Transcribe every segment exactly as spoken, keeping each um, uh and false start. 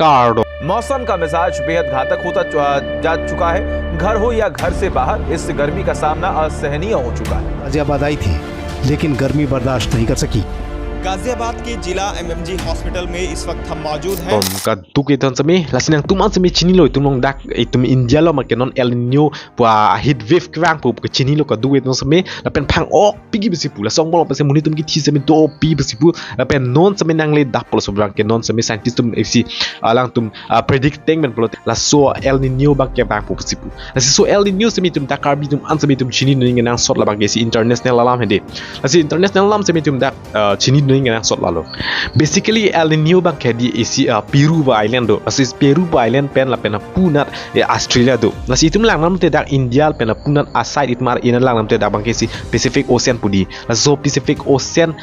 kardom. मौसम का मिजाज बेहद घातक होता चु-, जा चुका है। घर हो या घर से बाहर, इस गर्मी का सामना असहनीय हो चुका है। गाजियाबाद आई थी, लेकिन गर्मी बर्दाश्त नहीं कर सकी। गाजियाबाद के जिला एमएमजी हॉस्पिटल में इस वक्त हम मौजूद हैं। Bom kaduk itum seme, lasi nangtum an seme chinilo, itum along dak, itum India along ma ke non El Nino pu a heat wave kevang pu ke chinilo kaduk itum seme, lapen phang-okpik pusi pu, laso angbong pensi monit atum kithi seme dopik pusi pu, lapen non seme nangle dap pulo so abang ke non seme scientist atum isi alangtum, ah, predict teng pen pulo, laso El Nino abang ke vangpo pusi pu. Lasi so El Nino seme itum dak Karbi atum an seme itum chinidun nangji kenangsot labang ke isi international alam hedi. Lasi international alam seme itum dak, ah, chinidun nangji kenangsot lalo. Basically El Nino abang ke di isi, ah, Peru pu island do. Lasi Peru pu island pen lapen apunat, eh, Australia do. Lasi itum langdamte dak India pen apunat aside itum ar-e nat langdamte dak abang ke isi Pacific Ocean pu di. Laso Pacific Ocean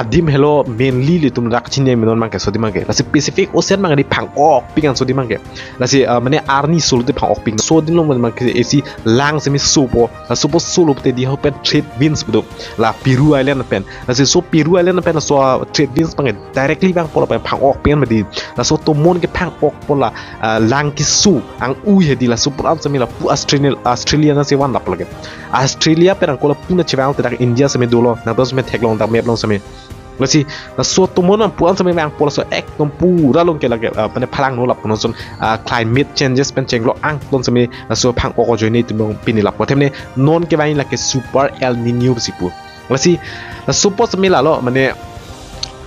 adim helo mainly ilitum dak chini me non abang ke so adim abang ke. Lasi Pacific Ocean abang di phang-okpik an so adim abang ke. Lasi, ah, mane arni solo te phang-okpik. So adim along mane abang ke isi lang seme sopo. Laso sopo solo te di ho pen trade winds pu do. La Peru island pen. Lasi so Peru island pen laso, ah, trade winds abang ke directly vangpo lapen phang-okpik an mati. Laso tomon ke phang-okpo la, ah, lang keso ang-ui hedi, laso pura an seme lapu Australia, Australia nat si van lapu lake. Australia pen angko lapu nat chevangte dak India seme dolo, nangtum seme theklong dak map along seme. Lasi, laso tomon an pura an seme vangpo laso ekdom pura along ke lake, ah, mane phalangno lapu non ason, ah, climate changes pen chenglo angton seme laso phang-ok ajoine itum along pini lapu. Athema non kevang lake Super El Nino pusi pu. Lasi, laso apot seme lalo, mane,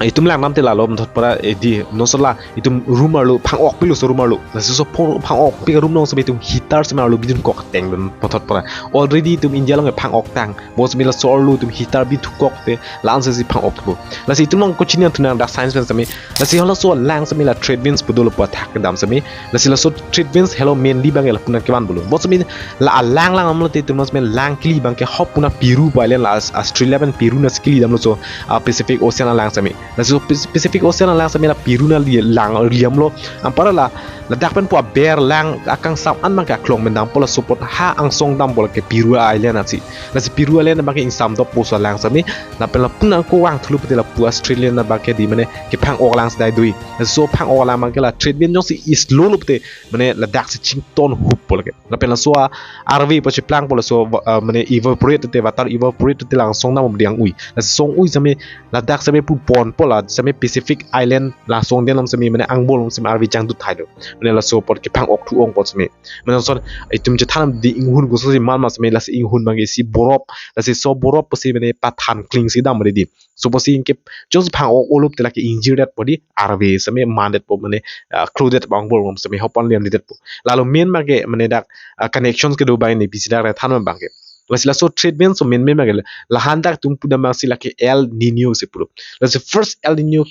itum langdamte lalo, mathot pura, eh, di, non ason la, itum room arlo, phang-okpiklo so room arlo. Lasi so phang, phang-okpik room along seme itum heater seme arlo bidun kok teng dun, mathot pura. Already itum India along ke phang-oktang. Bonseme laso arlo itum heater bidun kok te, la-an sesi phang-okpo. Lasi itum along kochini an thunang dak science pen seme. Lasi halaso lang seme la trade winds pu dolo pu athak kedam seme. Lasi laso trade winds helo mainly abang ke lapu nat kevan pulo. Bonseme la alang langdamlote itum seme lang kili abang ke ho puna Peru pu island la Aus-, Australia pen Peru nat si kili damlo so, ah, Pacific Ocean alang seme. Laso Pac-, Pacific Ocean alang seme la Peru nat li-, lang liamlo. Anparta la, ladak pen pu aber lang akangsam an abang ke aklong pen dampo laso apot ha angsong dampo lake Peru island ansi. Lasi Peru island abang ke ingsam doppo so alang seme. Lapen lapu nat angko vangthulo pute lapu Australia nat abang ke di mane kephang-ok alang si dai dui. Laso phang-ok alang abang ke la trade wind jongsi slow lo pute mane ladak si chington huppo lake. Lapen laso a-, arve pacheplangpo laso, ah, mane evaporate te, water evaporate te la angsong dam di ang-ui. Laso ang-ui seme ladak seme pu ponpo la seme Pacific island la angsong den along seme mane angbong along seme arve jangdut thailo. Mane laso apot kephang-ok thu-ong apot seme. Mane ason itum chethan di inghun koso si man ma seme lasi inghun abang ke isi borop, lasi so borop pusi mane pathan kling si dam mane di. So pusi ingke jongsi phang-ok-olo te lake ingjir detpo di arve seme man detpo mane, ah, klo detpo angbong along seme hopan liam detpo. Lalo main abang ke mane dak, ah, connections kedo abang ne pisi dak re than abang ke. Lasi laso trade wind so main main abang ke la-, lahan dak itum pudam abang si lake El Nino si pulo. Lasi first El Nino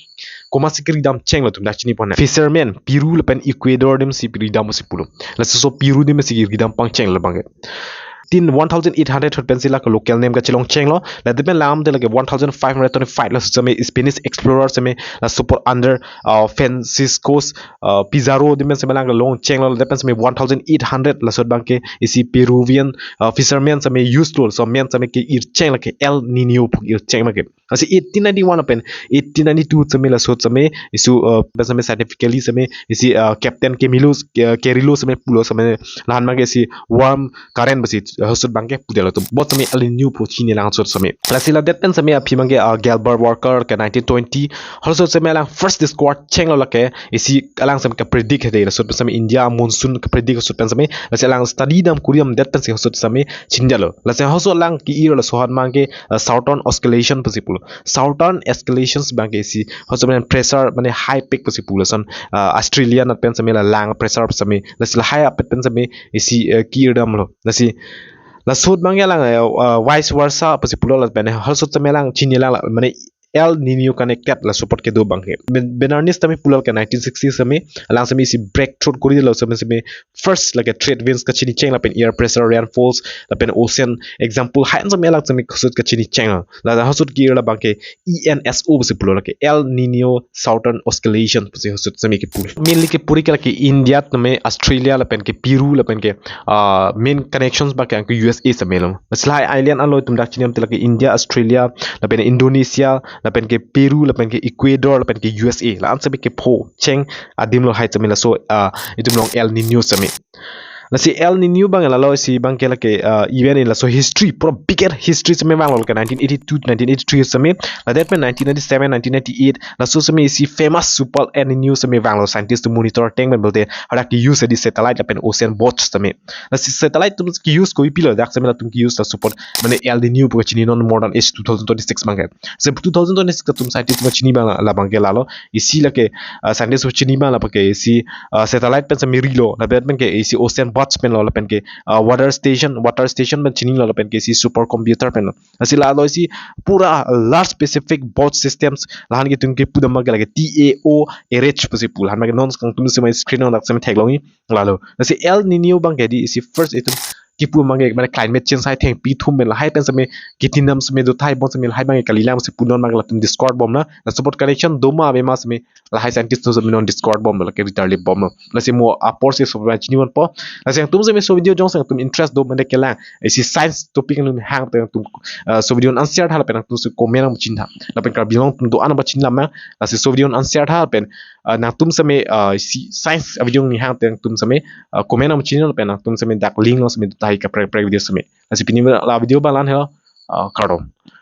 komatsi kiri dam chenglo itum dak chini pon. Fisherman, Peru lapen Ecuador adim si kiri dam si pulo. Lasi so Peru adim si kiri dam pangchenglo abang ke. Tin one thousand eight hundred ahut pensi lake local nem kachelong chenglo. Ladak pen langdamte lake one thousand five hundred twenty-five laso seme Spanish explorer seme laso apot under, ah, Francisco, ah, Pizarro adim pen seme lang long chenglo. Ladak pen seme one thousand eight hundred laso abang ke isi Peruvian, ah, fisherman seme use lo, so men seme ke-ir cheng lake El Nino pu ir cheng lake. Lasi eighteen ninety-one pen eighteen ninety-two seme laso seme isi, ah, pen seme scientifically seme isi, ah, Captain Camilo, ah, Carrillo seme pulo seme lahan abang ke isi warm current pusi, ah, halaso abang ke pudetlo atum. Bonseme El Nino pu chini lang halaso seme. Lasi ladak pen seme aphi abang ke, ah, Gilbert Walker ke nineteen twenty. Halaso seme alang first discover chenglo lake isi alang seme ke-predict hedi laso pen seme India monsoon ke-predict halaso pen seme. Lasi alang study dam kuri damdet pensi halaso seme chinidetlo. Lasi halaso alang ke-ir laso ahan abang ke, ah, Southern Oscillation pusi pulo. Southern Oscillations abang ke isi halaso pen pressure mane high peak pusi pulo ason, ah, Australia nat pen seme la lang pressure seme. Lasi lahai apet pen seme isi, eh, ke-ir damlo. Lasi laso abang ke alang, eh, ah, vice versa pusi pulo lapen halaso seme alang chini alang la, mane El Nino connected laso apot kedo abang ke. Ben-, Bernanos tame pulo ke nineteen sixty seme, alang seme isi breakthrough kuri lo seme seme first lake trade winds kachini cheng lapen air pressure rainfalls lapen ocean example hai seme alang seme halaso kachini cheng. La halaso ke-ir abang ke E N S O pusi pulo lake El Nino Southern Oscillation pusi halaso seme kepu. Mainly kepuri ke lake India tame Australia lapen ke Peru lapen ke, ah, main connections abang ke angko U S A seme lo. Lasi lahai island alo itum dak chini damte lake India, Australia, lapen Indonesia, lapen ke Peru, lapen ke Ecuador, lapen ke U S A. La-an seme kepho cheng adim lo hai seme laso, ah, itum long El Nino seme. Lasi El Nino abang lalo isi abang ke lake, ah, event in laso history, pura biggest history seme vanglo ke nineteen eighty-two, nineteen eighty-three seme. Ladak pen nineteen ninety-seven, nineteen ninety-eight, laso seme isi famous super El Nino seme vanglo, scientist to monitor ateng pen pulote hadak ke-use di satellite lapen ocean watch seme. Lasi satellite atum ke-use kopi pilo, dak seme latum ke-use la support, mane El Nino pu chini non modern age two thousand twenty-six abang ke. Se two thousand twenty-six atum scientist atum chini abang la, labang ke lalo. Isi lake, ah, scientist atum chini abang labang ke isi, ah, satellite pen seme rilo, lapen pen ke isi ocean watch pen lo, lapen ke, ah, weather station, weather station pen chinilo, lapen ke isi super computer pen lo. Lasi lalo isi pura large specific watch systems, la-an ke itum ke pudam abang ke lake T A O H pusi pu. La-an abang ke non kangtum seme screen along dak seme theklongji lalo. Lasi El Nino abang ke di isi first itum kipu abang ke mane climate change hai thengpi thum pen lahai pen seme kitinam seme do thai bon seme lahai abang ke kalilang si pu non abang ke latum discover bomlo. La support connection doma ave ma seme lahai scientist atum seme non discover bomlo, lake retarded bomlo. Lasi mo apor si so chini ponpo. Lasi nangtum seme so video jongsi nangtum interest do mane kelang isi science topic nangtum hang te nangtum, ah, so video answer tha lapen nangtum si comment nangpachini tha. Lapen Karbi Anglong atum do-an nangpachini lam ma. Lasi so video answer tha lapen, ah, nangtum seme, ah, isi science video ni hang te nangtum seme, ah, comment nangpachini lapen nangtum seme dak link along seme do thai kaprek kaprek video seme. Lasi pini la video abang la-an helo, ah, kardom.